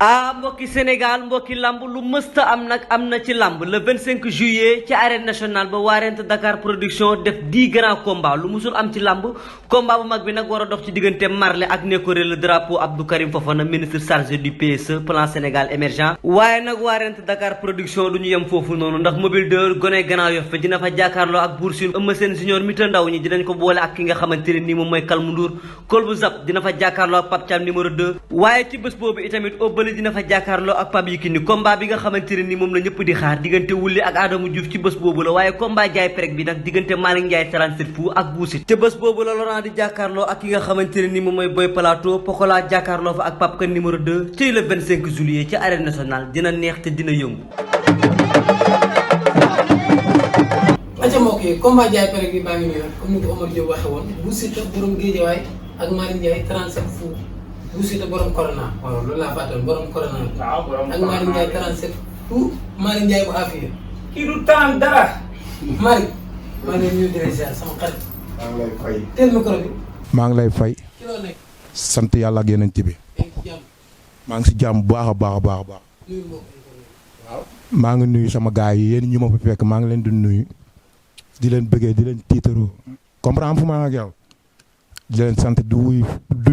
mbokki Sénégal mbokki lamb lu mësta am nag am na ci lamb le 25 juillet ci arène nationale ba waarent Dakar production def 10 grands combats lu musul am ci lamb combat bu mag bi nag war a dox ci diggante Marley ak Nékoré le drapeau Abdou Karim Fofana ministre chargé du PSE plan Sénégal émergent waaye nag waarent Dakar production du ñu yem foofu noonu ndax mobile de gone Grand Yoff fa dina fa jàkkaarloo ak Bour Sine Eumeu Sène junior mi ta ndaw ñi dinañ ko boole ak ki nga xamante ne nii moom mooy Kalmu Ndour Kolbu Zap dina fa jàkkaarloo ak Pape Thiam numéro 2 waaye ci bés boobu itamit Obali dina fa jàkkaarloo ak Pape Yekini combat bi nga xamante ne ni moom la ñëpp di xaar diggante Wouly ak Adama Diouf ci bés boobu la waaye combat jaay prek bi nag diggante Malick Ndiaye 37 fu ak Boussine te bés boobu la Laurent di jàkkaarloo ak ki nga xamante ne ni moom mooy Boy Plateau Pokola jàkkaarloo fa ak Pape Kane numéro 2 ci le 25 juillet ci arène nationale dina neex te dina yëngu. aca mbokk yi combat jaay prek bi baa ngi nii nag comme ni ko Omar Diop waxee woon Bou Siteu borom Guédiawaye ak Malick Ndiaye 37 fu Bou Siteu borom corona waaw loolu laa fàttal borom corona ak Malick Ndiaye 37 fu Malick Ndiaye bu affaire kii du temps dara. Malick maa ngi lay nuyu di la sama xarit. maa ngi lay fay. teel micro bi. maa ngi lay fay. ci loo nekk. sant yàlla ak yeneen bi. maa ngi si jàmm bu baax a baax a baax a baax. waaw. maa ngi nuyu sama gars yi yéen ñu ma fa fekk maa ngi leen di nuyu di leen bëggee di leen tiitaroo comprendre fu ma ak yow di leen sant du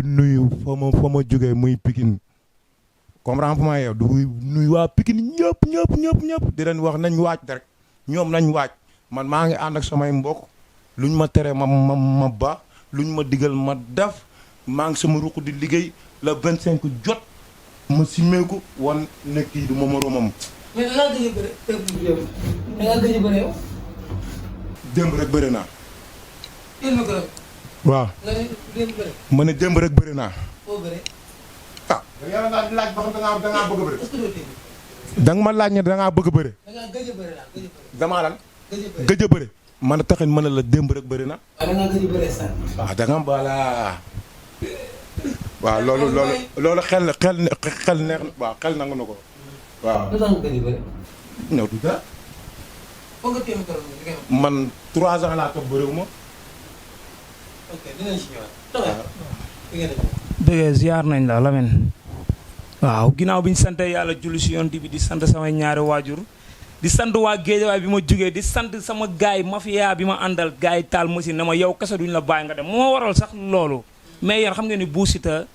nuyu fa ma jógee muy Pikine comprendre fu ma yow du nuyu waa Pikine ñëpp di leen wax nañ waaj rek ñoom nañ waaj man maa ngi ànd ak samay mbokk luñ ma tere ma ba luñ ma digal ma def maa ngi sama ruq di liggéey la 25 jot ma simmeeku wan nekk yi du ma moromam. mais da ngaa gëj a bëre da ngaa gëj a bëre yow. démb rek bëri naa. teel micro bi. waaw. nga ne démb bëre. ma ne démb rek bëri naa. foo bëre. ah. yow daal di laaj ba xam da ngaa bëgg a bëri. est-ce que doo dégg. da nga ma laaj ne da ngaa bëgg a bëri. da ngaa gëj a bëre laa gëj a bëre. damaa lan. gëj a bëre gëj a bëri. man taxin ma ne la démb rek bëri na. waaw da ngaa gëj a bëre sax. waaw da nga balaa. waaw loolu xel neex na waaw xel nangu na ko. waaw lu tax nga gëj a bëre. ñëw du dara. foog nga teel micro bi nga man 3 ans laa toog bëriwuma. ok dinañ si ñëwaat. waaw fi nga def. dëgg ziar nañ la Lamine. waaw ginnaaw bi ñu sant yàlla julli si yoon bi di sant samay ñaari waajur. di sant waa Guédiawaye bi ma jógee di sant sama gaay mafia bi ma àndal gaay taal machine ne ma yow kese duñ la bàyyi nga dem moo waral sax loolu. mais yéen xam nga ni Bou Siteu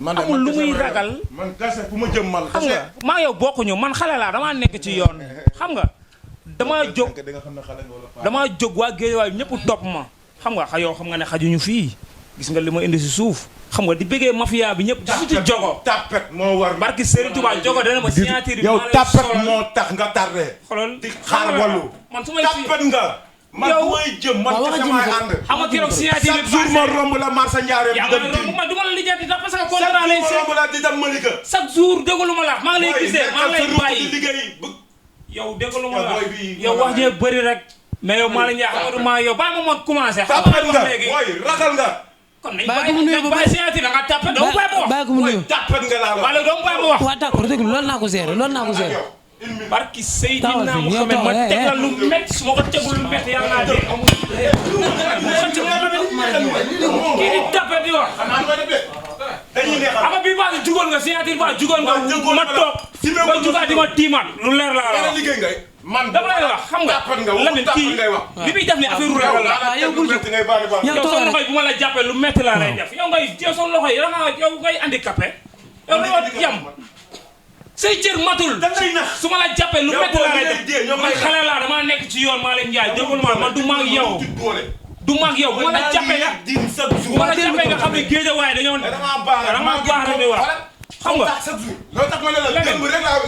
amul lu muy ragal. man kese fu ma jëm man. xam nga maa yow bokkuñu man xale laa damaa nekk ci yoon. xam nga damaa jóg waa Guédiawaye bi ñëpp topp ma. xam nga yow xam nga ne xajuñu fii gis nga li ma indi si suuf. xam nga di bëggee mafia bi ñëpp. di ci jogo tapet moo war. barki Serigne Touba jogo dana ma signature bi. yow tapet moo tax nga tardé. xoolal di xaar wallu. man su may tapet nga. man yow fu may jëm man kese maay ànd. xam nga keroog signature bi. chaque jour ma romb la marsa Ndiaré. yaa ngi romb man du ma la lijjanti ndax parce que contrat lay chaque jour ma romb la di dem Malika. chaque jour déglu ma la maa ngi lay gisee maa ngi lay bàyyi. liggéey. yow déglu ma la boy bi yow wax jee bëri rek. mais yow maa la ñaax maa yow bàyyi ma commencé. xam tapet nga nga léegi booy ragal nga. kon nañ bàyyi ko mu nuyoo ba bàyyi signature da nga tapé doo bàyyi ma wax. bàyyi ko mu nuyoo. tapet nga laa la. wala doo bàyyi ma wax. waaw d'accord dégg loolu naa ko gérer loolu naa ko gérer. barki Seydina Muhammad ma teg la lu métti su ma ko tegul lu métti yàlla naa dee. kii di tapé di wax. xam nga bii baa ngi jugoon nga signature ba jugoon nga ma toog ba jugaat di ma tiimaat lu leer laa la wax. man dama lay wax xam nga Lamine kii li muy def ni affaire ru ragal la. waaw yow bul jóg yow sa loxo yi bu ma la jàppee lu métti laa lay def yow sa loxo yi yow ngay handicapé yow la yam say cër matul su ma la jàppee lu métti laa lay def man xale laa dama nekk ci yoon maa leen njaay déggul ma man du maag yow du maag yow bu ma la jàppee nga xam ne Guédiawaye dañoo dama baax rek di wax xam nga loolu tax ma ne la démb rek laa.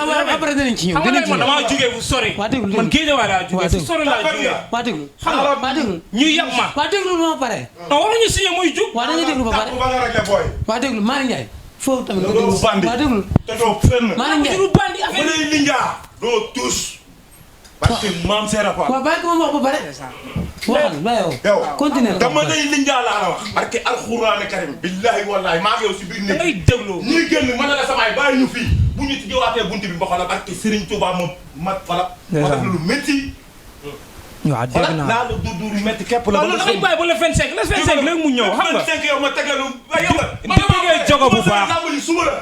waaw après dinañ ci ñëw xam nga dinañ ci man ñëw. damaa jógee fu sori man Guédiawaye laa jógee fu sori laa jógee waa déglu xam nga waa déglu ñu yab ma waa déglu ma pare. non waruñu signé muy jug waa da nga déglu ba pare ba nga rek booy. waa déglu Malick Ndiaye foofu tamit nga doo déglu bandi. waa déglu te doo fenn. Malick Ndiaye lu bandi ma affaire lay linjaa. doo tous. parce que maam Seera Fall. waaw bàyyi ko ma wax ba pare. waxal ba yow. yow continuer dama lay linjaa laa la wax. parce que alxuraane karim. billahi wallahi maa ngi yow si biir da ngay néeg. déglu ñuy génn mën na la samaay bàyyi ñu fii. bu ñu tijjeewaatee buntu bi mboq la parce que Serigne Touba moom mat fala. ma def lu métti. waaw dégg naa naa la du métti képp la. waaw loolu da ngay bàyyi ba le 25 léegi mu ñëw xam nga. 25 yow ma teg la lu. waaye yow di bëggee jogo bu baax. suba la.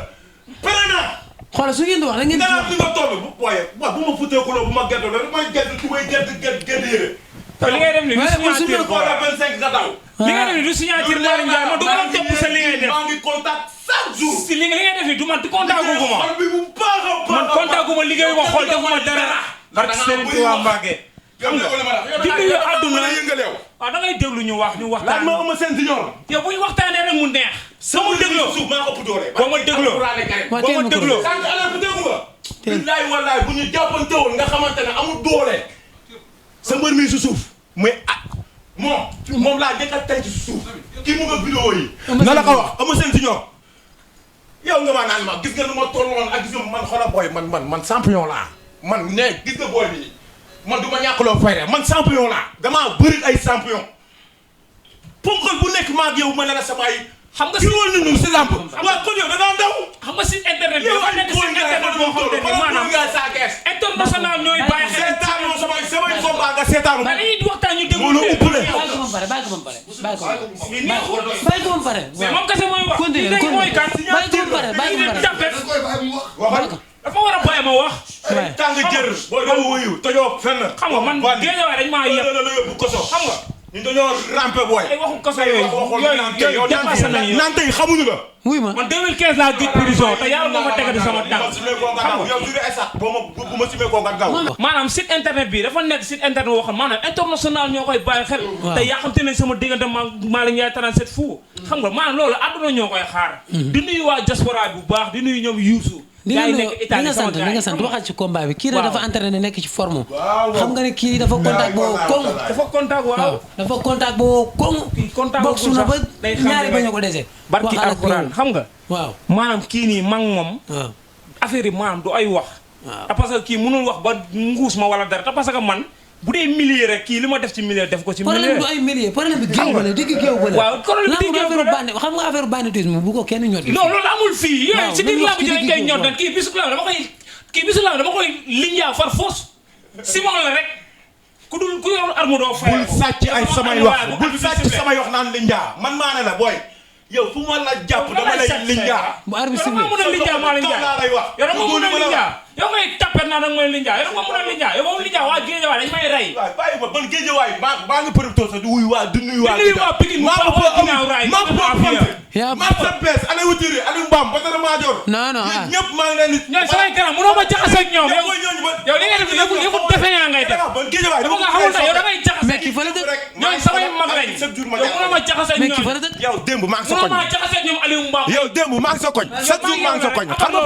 pare naa. xoolal su ngeen di wax da ngeen di wax. li nga toll bu booyee waaw bu ma futee kuloo bu ma gerte la damay gerte tubay gerte yére. li ngay def ni du signature ko la 25 nga daw. li ngay def ni du signature Malick Ndiaye man du ma topp sa li ngay def. maa ngi contact chaque jour. si li ngay def ni du man contact gu ma. xol bi bu baax a baax man contact gu ma liggéeyu ma xool defuma dara. barke Serigne Touba Mbacké. xam nga di nuyu àdduna waaw da ngay déglu ñu wax ñu waxtaan. laaj ma Eumeu Sène Junior. yow bu ñu waxtaanee rek mu neex. sama dégloo suuf maa ëpp doole. boo ma dégloo boo ma dégloo. sànq ala bu déggu nga. billaay wallaay bu ñu jàppante woon nga xamante ne amul doole. sa mbër mi si suuf muy moom laa njëkk a tey ci suuf kii mu nga vidéo yi. na la ko wax Eumeu Sène Junior. yow nga ma naan ma gis nga nu ma tolloon ak gis nga man xoolal booy man champion laa. man ne gis nga booy bi man du ma ñàkkloo fayda man champion laa. damaa bëri ay champion. ponkal bu nekk maa ak yow ma ne la sama ay. xam nga si woon nañu si lamp. waaw kon yow da ngaa daw. xam nga si internet bi dafa nekk si internet boo xam ne maanaam international ñooy bàyyi xel. seetaanu samay combat nga seetaanu. da dañuy waxtaan ñu déglu moo la uppale. bàyyi ko ba pare. mais moom kese mooy wax. continué kii mooy kan. bàyyi ko ba pare bàyyi ko ba pare. dafa war a bàyyi ma wax. tàng jër. boo doo wuyu tojoo fenn. xam nga man géejawaay dañ maa yeb. la yóbbu koso. xam nga. ñu dañoo rampe booy. ay waxu koso yooyu dépassé nañu nante yi xamuñu la. wuy ma man 2015 laa gëj prison te yàlla moo ma tegati sama tànk. yow jure ay sax bu ma simee koo nga gaw. maanaam site internet bi dafa nekk site internet boo xam maanaam international ñoo koy bàyyi xel. te yaa xam te ne sama diggante Malick Ndiaye 37 fu xam nga maanaam loolu àdduna ñoo koy xaar. di nuyu waa diaspora bu baax di nuyu ñoom Youssou. li nga sant waxal ci combat bi kii dafa entraîné nekk ci forme. xam nga ne kii dafa contact boo koŋ. dafa contact waaw. dafa contact boo koŋ. contact bokk su na ba ñaari ba ñu ko dese. barki alxuraan xam nga. waaw maanaam kii nii man moom. affaire yi maanaam du ay wax. te parce que kii mënul wax ba nguus ma wala dara te parce que man. bu dee millier rek kii li ma def ci millier def ko ci millier. problème du ay millier problème bi géew ba la digg géew ba la. waaw problème bi digg géew ba la xam nga affaire banditisme bu ko kenn ñor. non loolu amul fii. waaw si biir làmb ji lañ koy ñor dan kii bisu làmb dama koy linjaa far force. simon la rek ku yor arme doo fay. bul sàcc ay samay wax bul sàcc samay wax naan linjaa man maa ne la booy. yow fu ma la jàpp dama lay linjaa. bu arbitre sifflé yow maa mën a linjaa maa linjaa yow da nga mën a linjaa yow ngay tapet naa da nga mën a linjaa yow da nga mën a linjaa yow moom linjaa waa Géejawaay dañ may rey. waaw bàyyi ma ban Géejawaay maa ngi përëb toog sax di wuyu waa di nuyu waa. Pikine maa ko ginnaaw raay maa ko bees Aliou Wutiri Aliou Mbam Badara Madior. non ñëpp maa ngi leen di. ñooy samay kanam mënoo ma jaxase ak ñoom yow li nga def yëfu defe naa ngay def. ban Géejawaay dama nga xamul yow da ngay jaxase. mais kii fa la dëkk. ñooy samay mag lañ yow mënoo ma jaxase ak mais ñoom. kii fa la dëkk. yow démb maa ngi sa koñ. mënoo ma jaxase ak ñoom Aliou Mbam. yow démb maa ngi sa koñ. chaque jour maa ngi sa koñ xam nga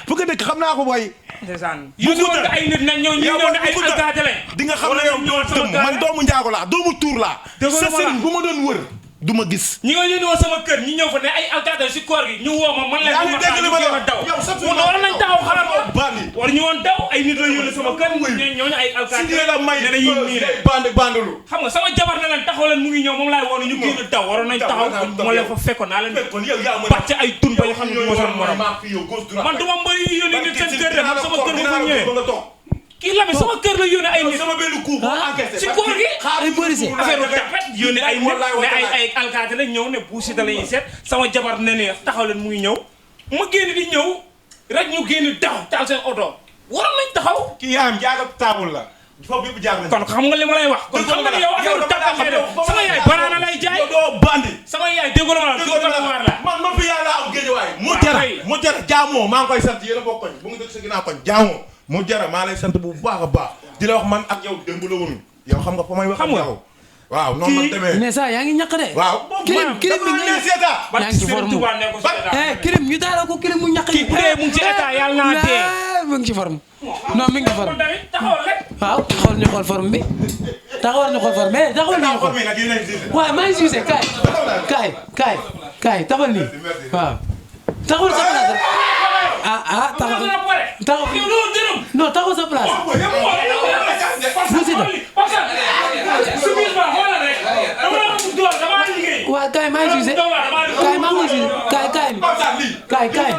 fu nga dëkk xam naa ko booy. ndeysaan yu ñëw ne ay nit nañ ñëw ñu ñëw ne ay alkaati lañ. di nga xam ne yow doo dëmm man doomu njaago laa doomu tuur laa. sa sëriñ bu ma doon wër du ma gis. ñi nga yónni woon sama kër ñi ñëw fa ne ay alkaati si koor gi ñu woo ma man leen ñu ma xaar ñu gën a daw. war nañ taxaw xalaat ko. war ñu woon daw ay nit la yónni sama kër ñooñu ay alkaati ne na yi nii rek bandulu xam nga sama jabar ne leen taxaw leen mu ngi ñëw moom laay woon ñu gën a daw waroon nañ taxaw ma leen fa fekkoon naa leen bàcc ay tun ba ñu xam ne moo sama morom man du ma mbëri yu yónni nit seen kër de man sama kër bu fa ñëwee kii Lamine sama kër la yónnee ay nit sama benn coup si koor gi ay policier affaire u tapet yónnee ay nit ne ay alkaati lañ ñëw ne bu Siteu la ñuy seet sama jabar ne ne taxaw leen mu ngi ñëw ma génn di ñëw rek ñu génn daw taal seen oto waroon nañ taxaw kii yaayam jaaga taabul la foofu yëpp jaar nañ kon xam nga li ma lay wax kon xam nga ne yow affaire u tapet ngay def sama yaay banaana lay jaay doo bandi sama yaay déggoo la la man ma fi yàlla am Géejawaay mu jara jaamoo maa ngi koy sant yéen a bokk koñ bu nga dëkk sa ginnaaw koñ jaamoo mu jara maa lay sant bu baax a baax di la wax man ak yow démb la woon yow xam nga fa may wax ak yow waaw noonu la demee mais ça yaa ngi ñàkk de. waaw kilim bi nga seeta yaa ngi ci forme kilim ñu daal ko kilim mu ñàkk kii bu dee mu ngi ci état yàlla naa dee mu ngi ci forme non mi ngi ci forme taxawal rek waaw taxawal ñu xool forme bi taxawal ñu xool forme mais taxawal ñu xool waaw maa ngi suusee kaay taxawal nii waaw taxawal sa place taxawal non taxawal sa place bu si waaw kaay maa ngi suusee kaay maa ngi suusee kaay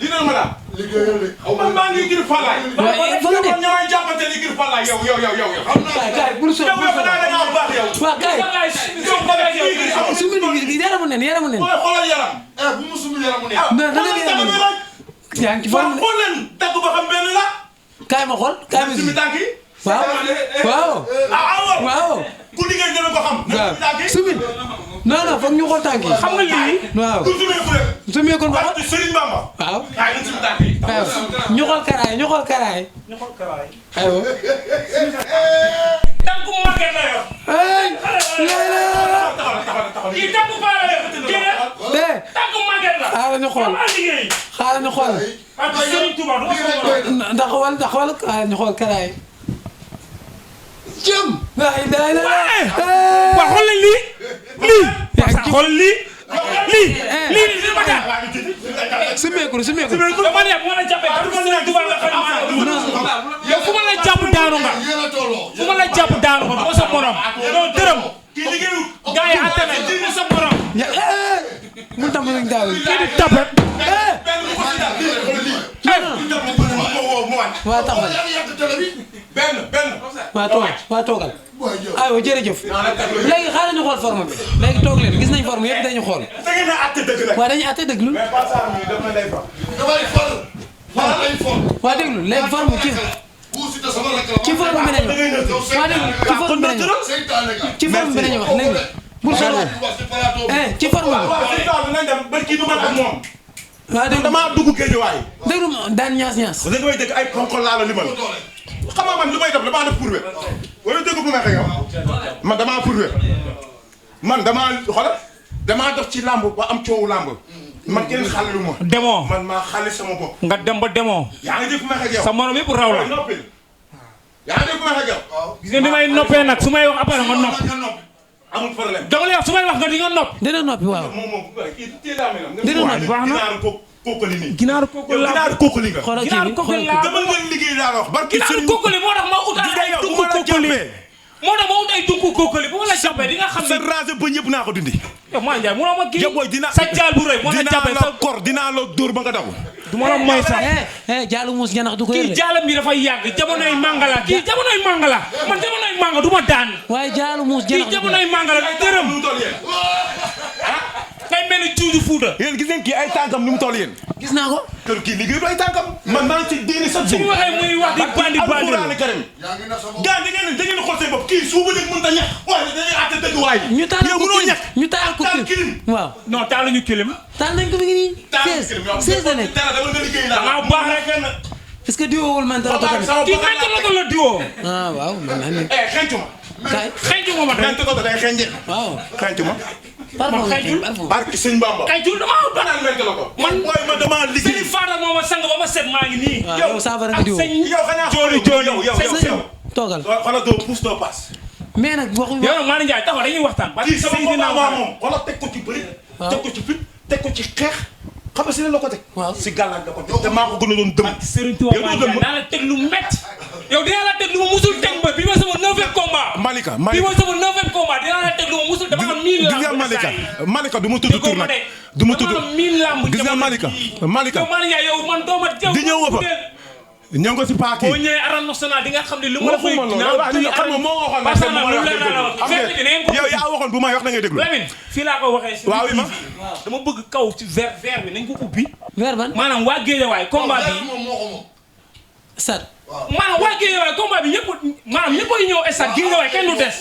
li na ma la liggéeyal de man maa ngi gir falaay fa nga nekk ñamay jàppante ni gir falaay yow kaay bul so yow fa da nga baax yow waaw kaay su mi yaramu nen xoolal yaram bu mu sumul yaramu nen non da nga yaramu nen yaa ngi ci forme de. xool leen tàgg ba xam benn la. kaay ma xool kaay ma simi tànk yi. waaw. waaw. ku liggéey dina ko xam. waaw sumi. non non foog ñu xool tànk yi. xam nga lii. waaw ku sumeeku rek. sumeeku ba parce que Serigne Bamba. waaw. yaa ngi simi tànk yi. waaw ñu xool karaay ñu xool karaay. aywa. tànku màgget la yor. kii tànku paa la yor. kii tànku màgget la. xaaral ñu xool xaaral ñu xool. ndax wala xaaral ñu xool karaay. jëm. waaw xool nañ lii. xool lii. lii li ma daan. sumeeku. dama ne bu ma la jàppee yow fu ma la jàpp daanu nga. fu ma la jàpp daanu nga doo sa morom. doo dërëm. kii liggéeyu. gars yi àtte nañ doo sa morom. mu tam lañ daal. kii di tapet. waa taxawal. waa toogal. aywa jërëjëf. léegi xaaral ñu xool forme bi. léegi toog leen gis nañ forme yëpp dañu xool. waaw dañuy àtte dëgg lu. waa déglu léegi forme ci forme bi nañu wax. waa déglu ci forme bi nañu wax léegi. bul soxla ci forme bi. waa déglu damaa dugg géejewaay. déglu daan ñaas. parce que damay dégg ay ponkol laa la limal. xam nga man lu may def damaa def pour wér. wala dégg bu ma xëy man damaa pour wér. man damaa dox ci làmb ba am coowu làmb. man kenn xàllalu ma. demoo man maa xàlli sama bopp. nga dem ba demoo. yaa ngi dégg bu ma xëy yow. sa morom yëpp raw la. noppil. yaa ngi dégg bu ma xëy yow. gis nga ni may noppee nag su may wax après nga nopp. amul problème. dama lay wax su may wax nga di nga nopp. dina noppi waaw. dina noppi baax na. kookali nii. ginaaru kookali laa ginaaru kookali nga. xoolal kii bi xoolal kii dama ngeen liggéey laa wax. barki ginaaru kookali moo tax ma ut ay dunku kookali. moo tax ma ut ay dunku kookali bu ma la jàppee di nga xam sa ne. raase ba ñëpp naa ko dindi. yow maa Ndiaye munoo ma kii. yow booy sa jaal bu rëy moo la jàppee sa kor dinaa la dóor ba nga daw. du ma la mooy sax. jaalu muus janax du ko yore. kii jaalam bi dafay yàgg jamonoy manga la kii jamonoy manga la man jamonoy manga du ma daan. waaye jaalu muus janax kii jamonoy manga la dërëm. kay mel ni cuuju fuuta. yéen gis ngeen kii ay tànkam ni mu toll yéen. gis naa ko. kër kii liggéey du ay tànkam. man maa ngi ci diini sa su ñu waxee muy wax di bandi bandi la. gaa da ngeen xool seen bopp kii suuba léegi mënut a ñàkk. waaye dañuy àtte dëgg waaye. ñu taal yow ko mënoo kilim ñàkk. ñu taal ko kilim waaw. non taaluñu kilim. taal nañ ko mi ngi nii. 16 la nekk. dama nga liggéey laa. maa baax rek na. est-ce que diwoowul man dara ko tamit. kii xëy la diwoo. ah waaw man naa ne. xencu ma. kay xëy ma tey. xencu ko day xenje. waaw. xencu ma. parfum xëyul barki sëñ Bamba. xëyul damaa banaan mente la ko. man booy ma damaa liggéey. Serigne Fada moo ma sang ba ma set maa ngi nii. waaw yow saafara nga diwoo. yow xanaa jooni yow. toogal. xoolal doo pousse doo passe. mais nag waxu. yow nag Malick Ndiaye taxaw dañuy waxtaan. kii sama combat moom xoolal teg ko ci bëri. waaw teg ko ci fit teg ko ci xeex. xam nga si la ko teg. waaw si gàllank la ko teg te maa ko gën a doon dëm. Serigne Touba Malick Ndiaye naa la teg lu métti. yow dinaa la teg lu ma musul teg ba bi ma sama 9e combat. bi ma sama 9e combat dinaa la teg lu ma musul dama am 1000 lamb. Malika du ma tudd tur nag. du ma tudd dama am 1000 lamb. gis nga Malika. yow Malick Ndiaye yow man dooma jaw. di ñëw fa ñëw nga si paaki. boo ñëwee arène nationale di nga xam ne lu ma la fay. xam nga moo waxoon yow yaa waxoon bu may wax da ngay déglu. Lamine fii laa ko waxee. waaw ma dama bëgg kaw ci vert bi nañ ko ubbi. vert ban. maanaam waa Guédiawaye combat bi. stade. maanaam waa Guédiawaye combat bi ñëpp maanaam ñëpp a ñëw stade Guédiawaye kenn du des.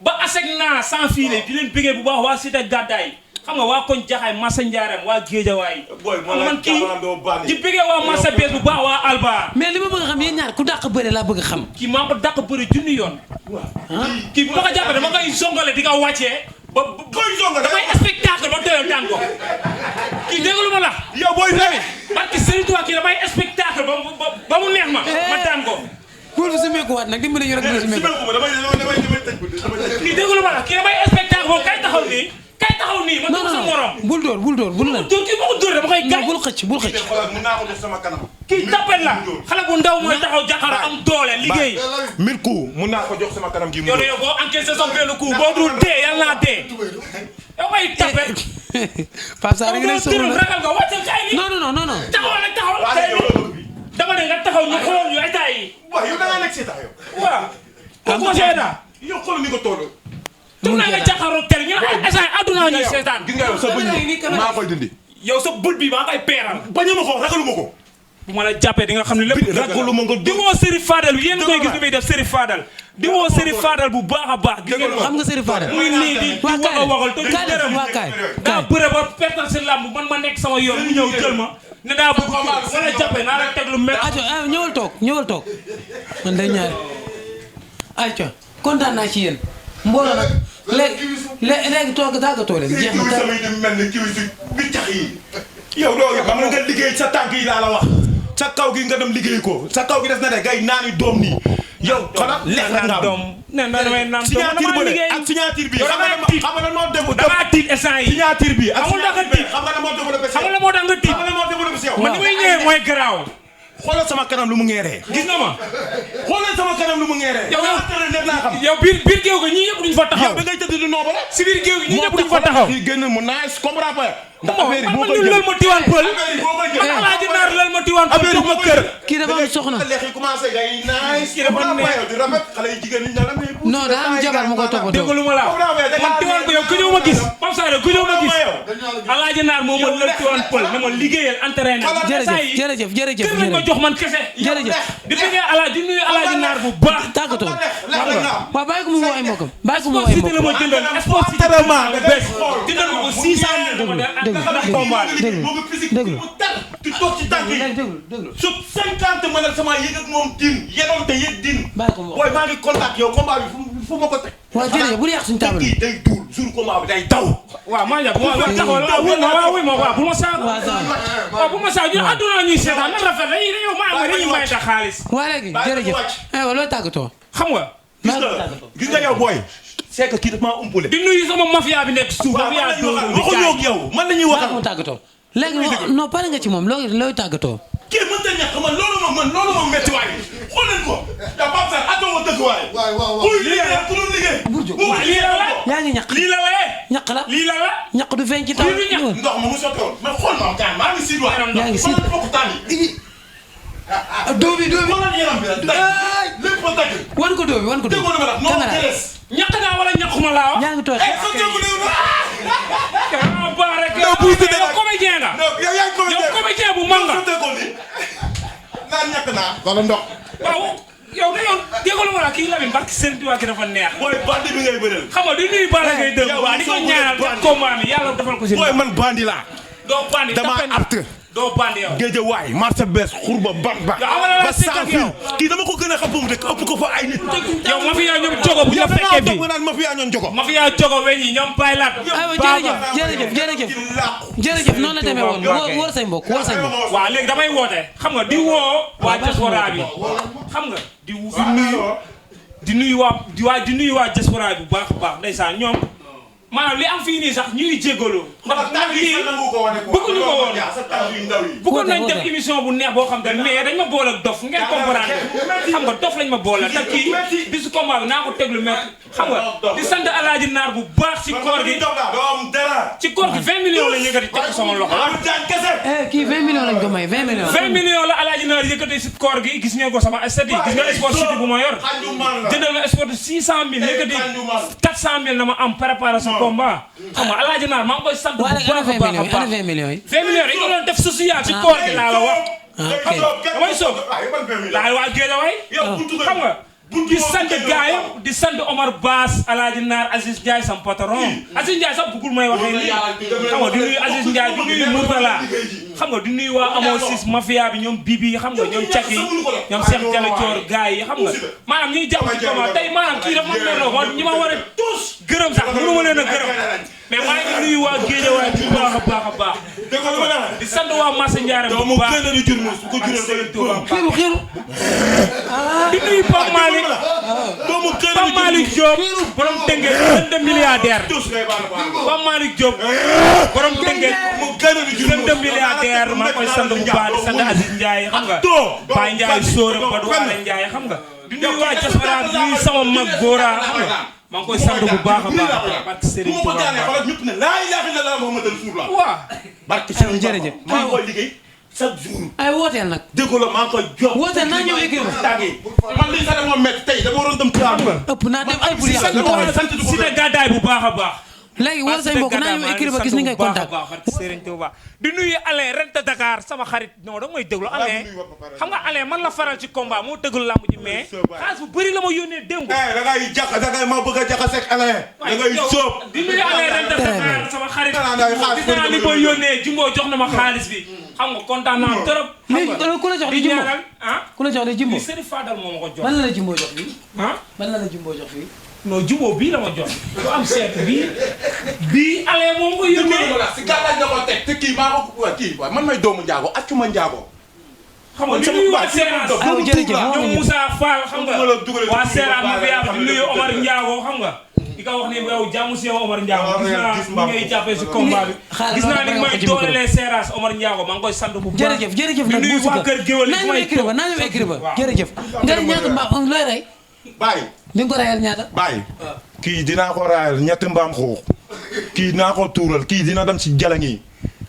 ba aseg naa sans filet di leen bëggee bu baax waa Cité Gàddaay xam nga waa koñ Jaxaay Massa Ndiarème waa Guédiawaye. man kii di bëggee waa Massa Bees bu baax waa Alba. mais li ma bëgg a xam yéen ñaar ku dàq bëre laa bëgg a xam. kii maa ko dàq bëri junni yoon. kii bu ma ko jàppee dama koy songale di ko wàccee. damay spectacle ba doyoo daan ko. kii dégg lu ma la. yow booy tamit. parce que Serigne Touba kii damay spectacle ba mu neex ma daan ko. pour su meeku waat nag dimbali ñu rek ñu su meeku. kii dégg lu ma la kii damay spectacle boobu kay taxaw nii. kay taxaw nii man dama sa morom. bul dóor bul la. kii ma ko dóor dama koy gaañ. bul xëcc. kii tapet la. xale bu ndaw mooy taxaw jàkkaarloo am doole liggéey. mir coup mun naa ko jox sama kanam gi mu. yow de yow boo encaissé sa benn coup boo dul dee yàlla naa dee. yow may tapet. Pape Sarr nga lay soxla nag ragal nga wàccal kay bi. non. taxawal nag taxawal. dama ne nga taxaw ñu xool ñu état yi. waaw yow da ngaa nekk seetaan yow. waaw. am na seetaan. yow xool ni ko toll. mun naa nga jàkkaarloo tel ñu ne instant adduna ñuy seetaan. gis nga yow sa bëñ maa koy dindi. yow sa bët bi maa ngay peeral. bañu ma ko ragaluma ko. bu ma la jàppee di nga xam ne lépp ragaluma nga di woo Serif Fadal bi yéen koy gis ni muy def Serif Fadal di woo Serif Fadal bu baax a baax. gis ngeen xam nga Serif Fadal. muy nii di wax a waxal te du dërëm. daa bëre ba pertal si làmb man ma nekk sama yoon mu ñëw jël ma ne daa bëgg ma la jàppee naa la teg lu métti. ayca ñëwal toog man day ñaari ayca kontaan naa ci yéen mbooloo nag léegi toog tàggatoo leen jeex na. samay dem mel ni kiwi si bi tax yi yow doo xam nga liggéey sa tànk yi laa la wax sa kaw gi nga dem liggéey ko sa kaw gi des na de gay naani doom nii yow xanaa lekk rek nga am nee na damay naan doom signature dama liggéey ak signature bi xam nga lan moo def damaa tiit instant yi signature bi ak amul da nga tiit xam nga lan moo développé xam nga la moo tax nga tiit xam nga lan moo développé si yow man ni may ñëwee mooy garaaw xoolal sama kanam lu mu ngeeree gis nga ma xoolal sama kanam lu mu ngeeree yow nekk naa xam yow biir géew ga ñii ñëpp duñ fa taxaw yow da ngay tëdd du nooba rek si biir géew gi ñii ñëpp duñ fa taxaw fii génn mu nice comprends pas ndax affaire yi boo koy man lal ma tiwaan pël man jël Alaaji Naar lal ma tiwaan pël affaire yi ma kër kii dafa am soxna. lex yi commencé gay nice Kii dafa comprends neex. pas yow di rafet xale yi jigéen ñi ñu la mais non daa am jabar mu ko toppatoo. dégg lu ma la man tiwaan ko yow ku ñëw ma gis Pape Sarr ku ñëw ma gis Alaaji Naar moo ma lal tiwaan pël ne ma liggéeyal entraîné jërëjëf kër lañ ma jox man kese jërëjëf. di bëggee Alaaji di nuyu Alaaji Naar bu baax tàggatoo waaw bàyyi ko mu woo ay mbokkam bàyyi ko mu woo ay Sport City la ma mbokkam. jëndal Sport City vraiment le best jëndal ma ko 600 000 combat déglu tu toog ci tànk yi déglu su 50 man ak sama yëg ak moom din yenoon te yëg din bàyyi ko mu booy maa ngi contact yow combat bi fu ma ko teg waaw jërëjëf bu yàq suñu table kii day duul jour combat bi day daw waaw maa jàpp waaw taxawal waaw wuy ma waaw bu ma saaga waaw bu ma saaga ñun àdduna ñuy seetaan na rafet la yow maa ngi dañuy may ta xaalis waa léegi jërëjëf aywa looy tàggatoo. xam nga gis nga yow booy c'est que kii daf maa umpule di nuyu sama mafia bi nekk suuf mafia waxuñoo ak yow man la ñuy bàyyi ko mu waxal tàggatoo. léegi non pare nga ci moom looy tàggatoo. kii mënta ñàkk man loolu ma métti waaye xool leen ko da Pape Sarr atoo ma dëgg waaye kuy liggéey ku dul liggéey lii la la yaa ngi ñaq lii la la ñaq la lii la la ñaq du feeñ ci taw. ndox ma mu sottoon mais xool ma kaan maa ngi siid waay yaa ngi siid. xoolal fokk taan yi dóobi xoolal yaram bi rek lépp ma dagg wan ko dóobi wan ko dóobi. déggoo ma la non caméra jëles ñaq naa wala ñaquma laa wax yaa ngi tooy. sa jëgu néew na baax rek non buy tuddee yow comédien nga non yow yaa ngi yow comédien bu mag nga ko ni naan ñàkk naa wala ndox waaw yow da yow déglu ma la kii Lamine barki Serigne Touba ki dafa neex booy bandi bi ngay bëreel xam nga di nuyu Balla Gaye dëgg waa di ko ñaanal ak combat mi yàlla defal ko si booy man bandi laa doo bandi dama apte doo bandi yow géej waay marché bees xurba ban ba yow amal la ba sikk sans ak fil yow kii dama ko gën a xam bu mu dëkk ëpp ko fa ay nit yow mafia ñoom jogo bu ñu la fekkee bi nga naan mafia ñoon jogo mafia jogo weñ yi ñoom baylaat aywa jërëjëf noonu la demee woon wóor say mbokk waaw léegi damay woote xam nga di woo waa diaspora bi xam nga di nuyu waa diaspora bi bu baax a baax ndeysaan ñoom maanaam li am fii nii sax ñuy jéggaloo ndax lii bëgguñu ko woon bëggoon nañ def émission bu neex boo xam ne mais dañ ma boole ak dof ngeen comprendre xam nga dof lañ ma boole te kii bisu combat bi naa ko teg lu métti xam nga di sant Alaaji Naar bu baax ci koor gi 20 millions la yëkkati teg ko sama loxo kii 20 millions lañ ko may 20 millions 20 millions la Alaaji Naar yëkkati ci koor gi gis ngeen ko sama stade yi gis nga Sport City bu ma yor jëndal ma sport 600 000 yëkkati 400 000 na ma am préparation combat xam nga Alaaji Naar maa ngi koy sant bu baax a baax a baax 20 millions yi 20 millions yi ko doon def social ci koor gi laa la wax damay soog laa waa Géejawaay xam nga di sant gaayam di sant Omar Baas Alaaji Naar Aziz Ndiaye sam patron Aziz Ndiaye sax bëggul may waxee nii xam nga di nuyu Aziz Ndiaye di nuyu Mourtala xam nga di nuyu waa Amo 6 mafia bi ñoom Bibi xam nga ñoom Caki ñoom Cheikh Diallo Thior gaay yi xam nga maanaam ñuy jàpp ci combat tey maanaam kii dafa ma ñi ma war a tous gërëm sax mënu ma leen a gërëm mais maa ngi nuyu waa Géejawaay bu baax a baax a baax di sant waa Massa Ndiaré bu baax xiiru di nuyu Pape Malick Pape Malick Diop borom Tëngéej jeune milliardaire Pape Malick Diop borom Tëngéej jeune milliardaire maa koy sant bu baax di sant Aziz Ndiaye xam nga Baye Ndiaye Sóora Badou Alé Ndiaye xam nga di nuyu waa diaspora di nuyu sama mag Gora xam nga maa ngi koy sant bu baax a baax barke Serigne Touba waaw barke Serigne jërëjëf maa ngi koy liggéey chaque jour ay wooteel nag déggoo la maa ngi koy jox wooteel naa ñëw écrire man lii sax dama métti tey dama waroon dem turam ëpp naa dem ay buri yàq sant Cité Gàddaay bu baax a baax léegi wala say mbokk naa ñëw écrit ba gis ni ngay contact Serigne Touba di nuyu Alain ren de Dakar sama xarit non da may déglu Alain xam nga Alain man la faral ci combat moo tëggul lamb ji mais xaalis bu bëri la ma yónnee démb da ngay ma bëgg a jaxase ak Alain da ngay sóob di nuyu Alain ren de Dakar sama xarit gis naa li ma yónnee Jumbo jox na ma xaalis bi xam nga kontaan naa trop léegi ku la jox di Jumbo ku la jox di Jumbo Serigne Fadal moo ma ko jox man la Jumbo jox fii ah man la Jumbo jox fii non Jumbo bii la ma jox lu am seet bii Alain moom ko yónnee si gàllaaj la ko teg te kii maa ko kii man may doomu njaago accuma njaago xam nga li nuyu waa Seras jërëjëf ñoom Moussa Fall xam nga waa Seras ma fi di nuyu Omar Ndiago xam nga di ko wax ne yow jàmm si yow Omar Ndiago gis naa ni ngay jàppee si combat bi gis naa ni may doolelee Seras Omar Ndiago maa ngi koy sant bu baax jërëjëf di nuyu waa kër géwël naa ñëw écrit ba naa ñëw écrit ba jërëjëf nga ne ñaata mbaam looy rey bàyyi di nga ko reyal ñaata bàyyi kii dinaa ko raayal ñetti mbaam xuux kii dinaa ko tuural kii dina dem si jalañ yi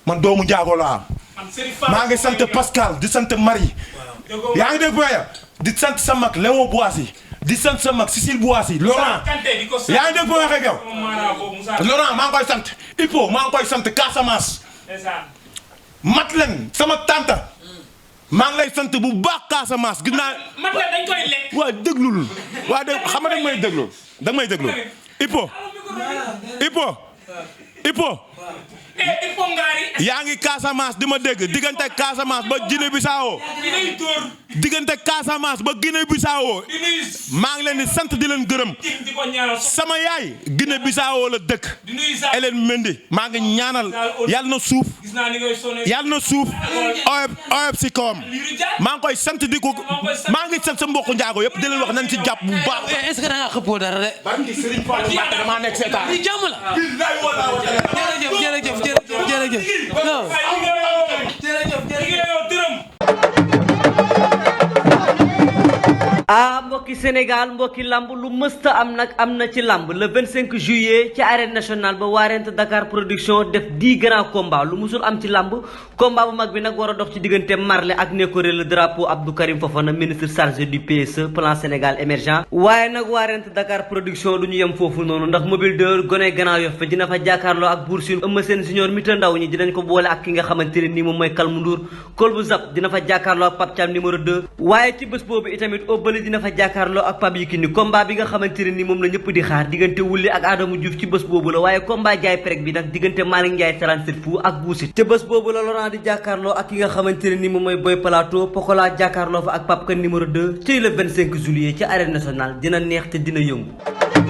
man doomu njaago laa maa ngi sant Pascal di sant Marie yaa ngi dégg baya di sant sa mag Léon Boissy di sant sa mag Cécile Boissy Laurent yaa ngi dégg boo waxee yow Laurent maa ngi koy sant Ipo maa ngi koy sant Casamance Matlen sama tante maa ngi lay sant bu baax Casamance gis naa Matlen dañ koy lekk waaw déglul waaw dégg xam nga da nga may déglu Ipo yaa ngi Casamance di ma dégg diggante Casamance ba Guinée Bissau diggante Casamance ba Guinée Bissau maa ngi leen di sant di leen gërëm sama yaay Guinée Bissau la dëkk Hélène Mendy maa ngi ñaanal yàlla na suuf oyof si kawam maa ngi koy sant di ko maa ngi sant sa mbokku njaago yëpp di leen wax nañ ci jàpp bu baax. est-ce que da nga xëppoo dara de. damaa nekk seetaan li jàmm la. jërëjëf non mbokki Sénégal mbokki lamb lu mësta am nag am na ci lamb le 25 juillet ci arène nationale ba waarent Dakar production def 10 grands combats lu musul am ci lamb combat bu mag bi nag war a dox ci diggante Marley ak Nékoré le drapeau Abdou Karim Fofana ministre chargé du PSE plan Sénégal émergent waaye nag waarent Dakar production du ñu yem foofu noonu ndax mobile de gone Grand Yoff fa dina fa jàkkaarloo ak Bour Sine Eumeu Sène Junior mi ta ndaw ñi dinañ ko boole ak ki nga xamante ne nii moom mooy Kalmu Ndour Kolbu Zap dina fa jàkkaarloo ak Pape Thiam numéro 2 waaye ci bés boobu itamit Obali dina fa jàkkaarloo ak Pape Yekini combat bi nga xamante ne ni moom la ñëpp di xaar diggante Wulli ak Adama Diouf ci bés boobu la waaye combat jaay prek bi nag diggante Malick Ndiaye 37 fu ak Boussite te bés boobu la Laurent di jàkkaarloo ak ki nga xamante ne ni moom mooy Boy Plateau Pokola jàkkaarloo fa ak Pape Kane numéro 2 ci le 25 juillet ci arène nationale dina neex te dina yëngu